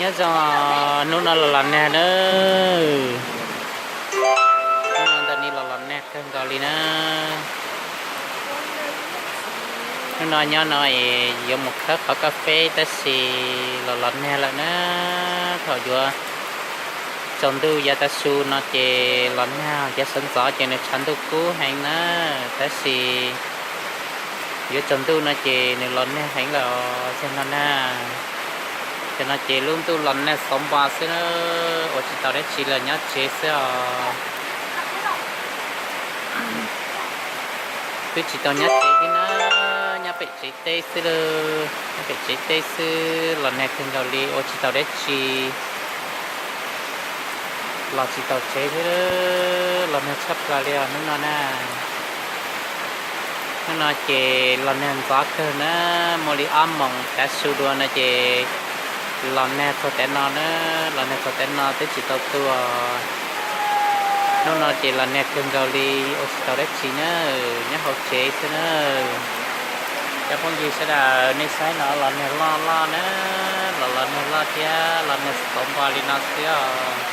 Nyob zoo, hnub no los los nag nawb. Hnub no ntawm no los los nag kawg nkaus li na. Hnub no nyob no es yuav mus khawb qhov kas fes tab sis los los nag lawm na. Thaum yuav tsaus ntuj yav tav su no ces los nag, yav sawv ntxov ces nws tshav ntuj kub heev na, tab sis yuav tsaus ntuj no ces nws los nag heev lawm os. Tam no na, tam no ces lub ntuj los nag xauv npo xwb na, ua tsis tau dab tsi los nyob tsev xwb os. Twb tsis tau nyob tsev thiab na, nyob pem tsev teb xwb lauj, nyob pem tsev teb xwb, los nag kawg nkaus li ua tsis tau dab tsi. Los tsis tau tsev thiab, los nag tshaj plaws li os hnub no na. Hnub no ces los nag ntxov kawg na, muaj li ob moos tav su dua no ces los nag txog tav no na, los nag txog tav no twb tsis tau tuaj. Hnub no ces los nag kawg nkaus li ua tsis tau dab tsi na, nyob hauv tsev xwb na. Cov phooj ywg sawv daws nej saib no los nag loj loj na, los los nag loj thiab los nag xauv npo li no xwb os.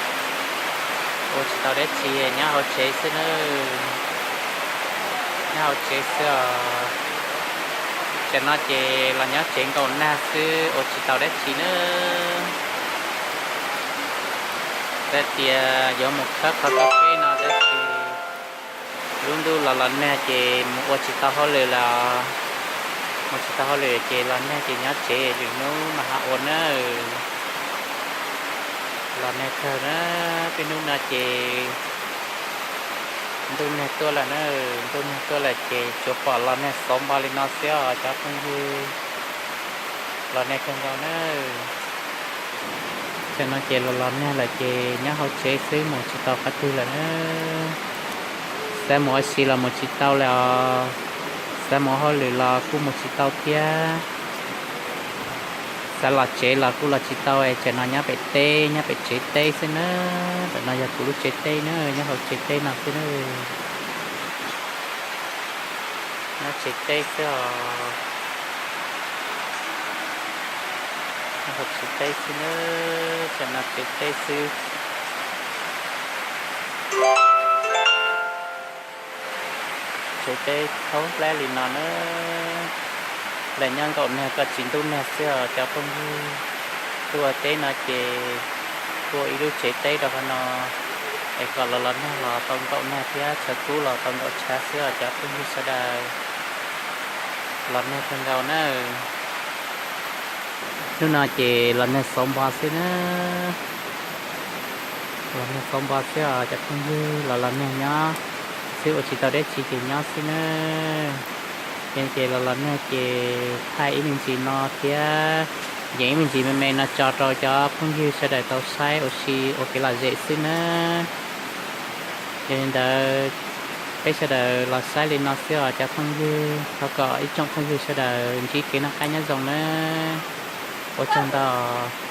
Ua tsis tau dab tsi, nyob hauv tsev xwb na, nyob hauv tsev xwb os. Tam no ces los nyob tsev nkaum nag xwb ua tsis tau dab tsi na. Txawm tias yuav mus khawb qhov kas fes no tab sis lub ntuj los los nag ces mus ua tsis tau hauj lwm lawm, mus tsis tau hauj lwm ces los nag ces nyob tsev lwm hnub mam ho ua na. Los nag kawg na, peb hnub no ces ntuj nag tuaj lawm na, ntuj nag tuaj lawm ces tsuas pom los nag xauv npo li no xwb os cov phooj ywg. Los nag kawg nkaus na. Tam no ces los los nag lawm ces nyob hauv tsev xwb mus tsis tau qhov twg lawm na. Xav mus ua si los mus tsis tau lawm os, xav mus hauj lwm los kuj mus tsis tau thiab. Xav los tsev los kuj los tsis tau es tam no nyob pem teb, nyob pem tsev teb xwb na. Tam no yog kuv lub tsev teb na, nyob hauv tsev teb no xwb na. Nyob tsev teb xwb os. Nyob hauv tsev teb xwb na, tam no tsev teb xwb. Tsev teb thaub nplab li no na. Lam nyob nkaum nag kom tsis ntub nag xwb os cov phooj ywg. Tuaj teb no ces ua ib lub tsev teb rau qhov no es kom los los nag los tau nkaum nag thiab tshav kub los tau nkaum tshav xwb os cov phooj ywg sawv daws. Los nag kawg nkaus na. Hnub no ces los nag xauv npo xwb na. Los nag xauv npo xwb os cov phooj ywg, los los nag nyob xwb ua tsis tau dab tsi ces nyob xwb na. Ces los los nag ces thaij ib me ntsis no thiab yeem ib me ntsis me me no tso rau cov phooj ywg sawv daws tau saib ua si ua kev lom zem xwb na. Yog li ntawd peb sawv daws los saib li no xwb os cov phooj ywg, thov kom ib tsoom phooj ywg sawv daws ntsib kev noj qab nyob zoo na. Ua tsaug ntau.